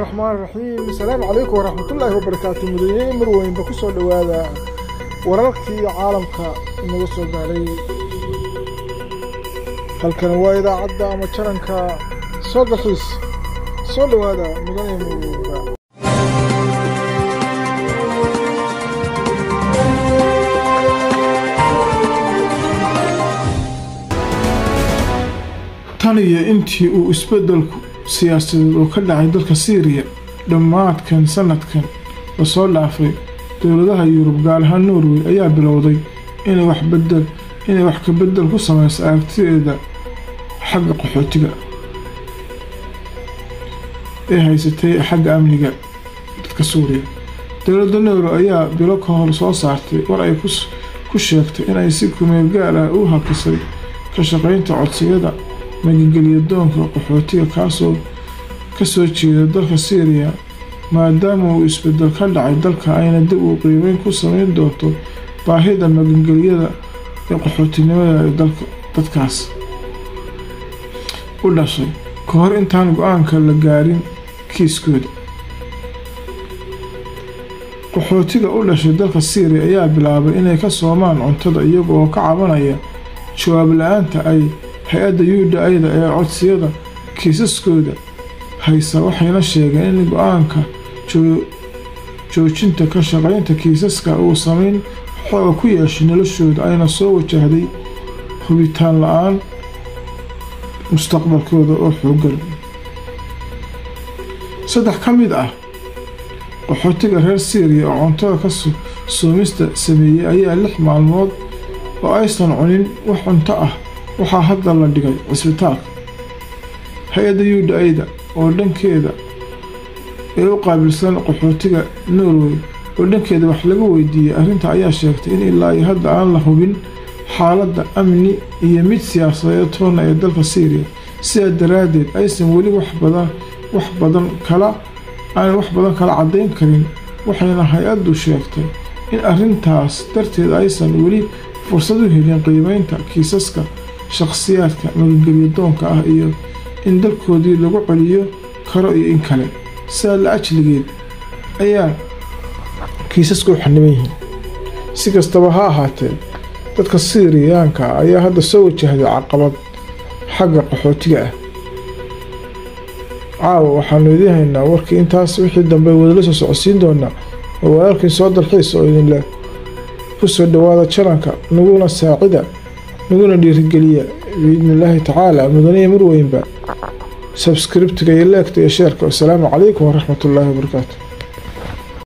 Raxmaan raxiim. Asalaamu calaykum waraxmatullaahi wabarakaatu. Mudane marweynba ku soo dhowaada wararkii caalamka inaga soo gaaray. Halkan waa idaacadda ama jaranka soo dalxiis. Soo dhowaada mudane marweynba. Tan iyo intii uu isbeddelku siyaasadeed oo ka dhacay dalka Siiriya dhammaadkan sanadkan lasoo dhaafay, dowladaha Yurub, gaar ahaan Norway, ayaa bilowday inay wax ka beddel ku sameyso aragtideeda xagga qaxootiga ee haysatay xagga amniga dadka Suuriya. Dowladda Norway ayaa bilo ka hor soo saartay war ay ku sheegtay inay si kumeel gaar ah u hakisay ka shaqeynta codsiyada magangelyo doonka qaxootiga kaasoo kasoo jeeda dalka Siiriya, maadaama uu isbedel ka dhacay dalka, ayna dib u qiimeyn ku sameyn doonto baahida magangelyada ee qaxootinimada ee dalka dadkaas u dhashay ka hor intaan go-aanka la gaarin kiiskooda. Qaxootiga u dhashay dalka Siiriya ayaa bilaabay inay ka soomaan cuntada, iyaga oo ka cabanaya jawaab la-aanta ay hay-adda UDI-da ee codsiyada kiisaskooda haysa, waxayna sheegeen in go-aanka joojinta ka shaqeynta kiisaska uu saameyn xooga ku yeeshay noloshooda, ayna soo wajahday hubitaan la-aan mustaqbalkooda oo xoogan. Saddex ka mid ah qaxootiga reer Siiriya oo cuntada ka soomista sameeyey ayaa 6 maalmood oo aysan cunin wax cunto ah waxaa hadda la dhigay cisbitaalka. Hay-adda UDI-da oo dhankeeda ee u qaabilsan qaxootiga Norway oo dhankeeda wax laga weydiiyey arrinta ayaa sheegtay in ilaa iyo hadda aan la hubin xaaladda amni iyo mid siyaasadeed toona ee dalka Siiriya, sidaa daraaddeed aysan weli wax badan kala caddayn karin. Waxayna hay-addu sheegtay in arrintaas darteed aysan weli fursad u helin qiimeynta kiisaska shakhsiyaadka magangelyo doonka ah iyo in dalkoodii lagu celiyo karo iyo in kale. Sidaa la ajligeed ayaa kiisasku u xaniban yihiin. Si kastaba ha ahaatee, dadka Siiriyaanka ah ayaa hadda soo wajahday caqabad xagga qaxootiga ah. Caawa waxaanu idiin haynaa warkii intaas, wixii dambe wadala soo socodsiin doonaa oo walaalkiin soo dalxiis oo idin leh ku soo dhowaada jaranka, naguna saacida, naguna dhiirigeliya biidni illaahi tacaala. Mudaniya marweynba subscribe-tiga iyo like-ta iyo share-ka. Wasalaamu calaykum waraxmatullaahi wabarakaatu.